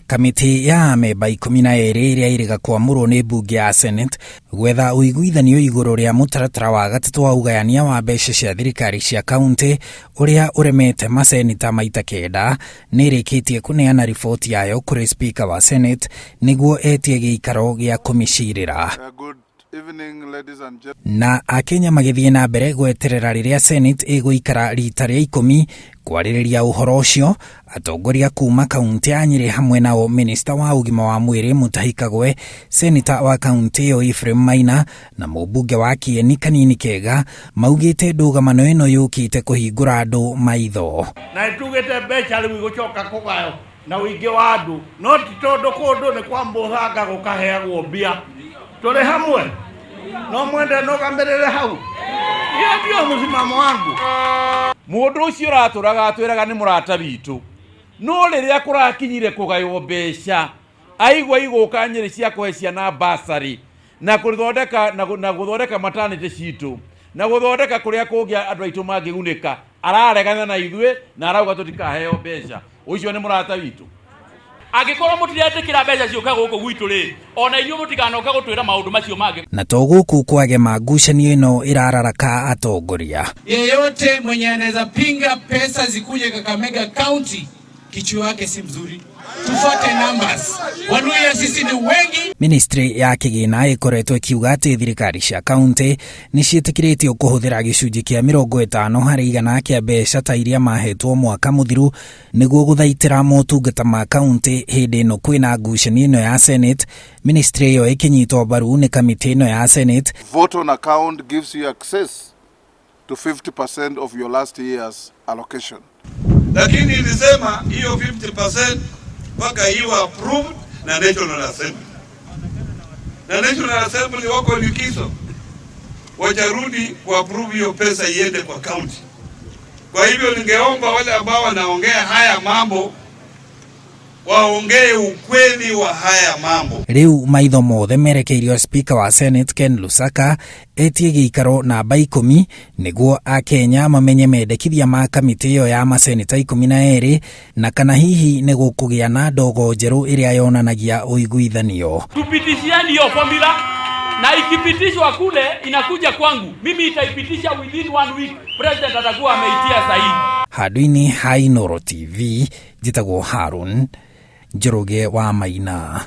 Kamĩtĩ ya amemba 12 ĩrĩa ĩrĩga kwamũrwo nĩ mbunge ya Senate gwetha ũiguithanio igũrũ rĩa mũtaratara wa gatatũ wa ũgayania wa mbeca cia thirikari cia kauntĩ ũrĩa ũremete masenita maita kenda nĩ ĩrĩkĩtie kũneana riboti yayo kũrĩ spika wa Senate nĩguo etie gĩikaro gĩa kũmĩcirĩra. Na Akenya magĩthiĩ na mbere gweterera rĩrĩa Senate ĩgũikara rita rĩa 10 kwarĩrĩria ũhoro ũcio, atongoria kuma kaunti ya Nyĩrĩ hamwe nao minista wa ũgima wa mwĩrĩ Mutahi Kagwe, seneta wa kaunti ĩyo Ephraim Maina na mũmbunge wa Kieni Kanini Kega maugĩte ndũgamano ĩno yũkĩte kũhingũra andũ maitho. Na nĩtugĩte mbeca rĩu igũcoka kũgayo na ũingĩ wa andũ, no ti tondũ kũndũ nĩ kwa mũthanga gũkaheagwo mbia. Tũrĩ hamwe, no mwende nũgamĩrĩre hau? Hiyo ndio msimamo wangu. Mũndũ ũcio ũratũraga atwĩraga nĩ mũrata witũ, no rĩrĩa kũrakinyire kũgaywo mbeca, aigua igũka Nyĩrĩ cia kũhe ciana bursary na kũthondeka na, na gũthondeka maternity citũ na gũthondeka kũrĩa kũngĩ andũ aitũ mangĩgunĩka, araregana na ithuĩ na arauga tũtikaheo mbeca. Ũcio nĩ mũrata witũ? Angĩkorwo mũtiretĩkĩra mbeca ciũke gũkũ gwitũ rĩ, ona inyuĩ mũtikanoke gũtwĩra maũndũ macio mangĩ. Na to gũkũ kwagema ngucanio ĩno ĩrararaka atongoria. Yeyote mwenye anaweza pinga pesa zikuje Kakamega County, kichwa yake si mzuri. Tufuate numbers. Waluhya sisi ni wengi. Ministry ya kĩgĩna ĩkoretwo ĩkiuga atĩ thirikari cia kaunti nĩ ciĩtĩkĩrĩtio kũhũthĩra gĩcunjĩ kĩa 50% kĩa mbeca ta iria mahetwo mwaka mũthiru nĩguo gũthaitĩra motungata ma kaunti hĩndĩ ĩno kwĩna ngucanio ĩno ya Senate. Ministry ĩyo ĩkĩnyitwo mbaru nĩ kamĩtĩ ĩno ya Senate. Vote on account gives you access to 50% of your last year's allocation. Lakini ilisema hiyo 50% mpaka iwe approved na National Assembly. Na National Assembly wako likizo, wajarudi ku approve hiyo pesa iende kwa county. Kwa hivyo ningeomba wale ambao wanaongea haya mambo waongee ukweli wa haya mambo. Rĩu maitho mothe merekeirio Speaker wa Senate Ken Lusaka etie gĩikaro namba 10 nĩguo Akenya mamenye mendekithia ma kamĩtĩ ĩyo ya maseneta 12 na kana hihi nĩ gũkũgĩa na ndogo njerũ ĩrĩa yonanagia ũiguithanio. Tupitishieni hiyo formula na ikipitishwa kule inakuja kwangu. Mimi itaipitisha within one week. President atakuwa ameitia sahihi. Handũ-inĩ ha Inooro TV, njĩtagwo Harun Njoroge wa Maina.